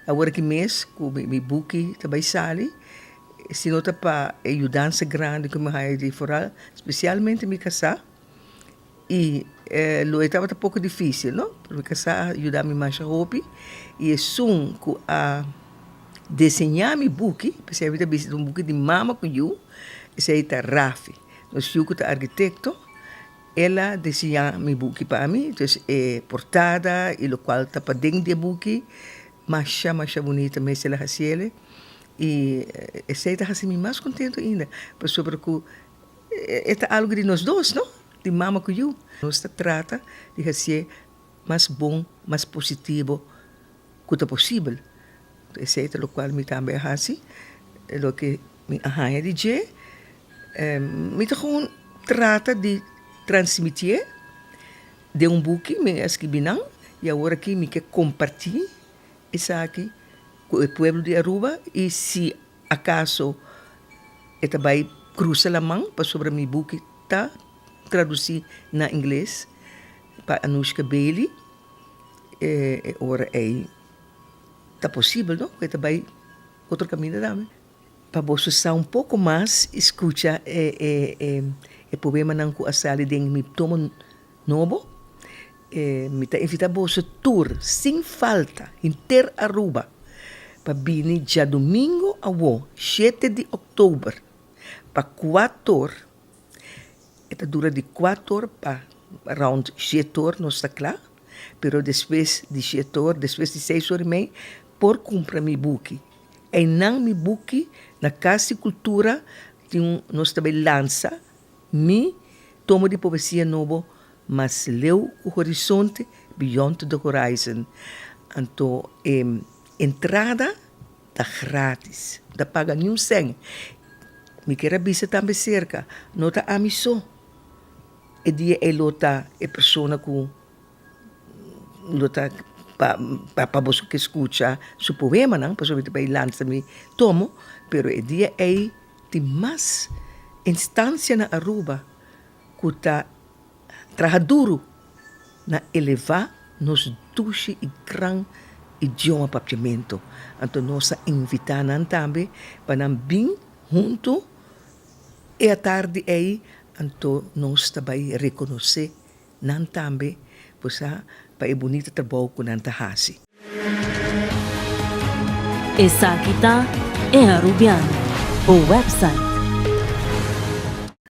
Awor aki mes ku mi buki ta bai sali, si no ta pa e yudansa grandi ku mi haya di foral, spesialmente mi kasá, i lo e tabata poko difísil, no? Pero mi kasá a yuda mi masha hopi, i esun ku a deseñá mi buki, p'esei mi ta bisa ta un buki di mama ku yu, esei ta Rafi, nos yu ku ta arkitekto. El a diseñá mi buki pa mi, dus e portada i lokual ta paden di e buki, masha masha bunita mes el a hasiel i esei ta hasi mi mas kontentu ainda, pasobra ku e ta algu di nos dos no, di mama ku yu. Nos ta trata di hasié mas bon, mas positivo ku ta posibel. Esei ta lokual mi tambe a hasi, loke mi a haña di dje. Mi ta gewoon trata di transmitié den un buki, mi a skibi nan i awor aki mi ke kompartí esaki ku e pueblo di Aruba i si akaso e ta bai krusa laman pasobra mi buki ta tradusí na ingles pa Anushka Bailey e ora ei ta posibel no ku e ta bai otro kaminda tambe. Pa boso sa un poko mas i skucha e poemanan ku a sali den mi tomo nobo, mi ta invitá boso tur sin falta, henter Aruba, pa bini djadumingu awo, shete di òktober, pa kuator, e ta dura di kuator pa rònt shetor nos ta kla, pero despues di shetor, despues di seis or i mei, por kumpra mi buki. Einan mi buki na Kas di Kultura tin un nos ta bai lansa mi tomo di poesia nobo Mas leu ku horizonte, Beyond the Horizon. Anto e entrada ta gratis, no ta paga niun sèn. Mi kier a bisa tambe serka, no ta ami so e dia ei lo ta e persona ku Lo ta pa pa boso ke skucha su poemanan, pasobra mi ta bai lansa mi tomo, pero e dia ei tin mas instansia na Aruba ku ta traha duru na elevá nos dushi i gran idioma papiamentu. Anto nos a invitá nan tambe pa nan bin huntu e atardi ei, anto nos ta bai rekonosé Nan tambe por sa pa e bunita trabou ku nan ta hasi. Esaki ta E Arubiano, bo website.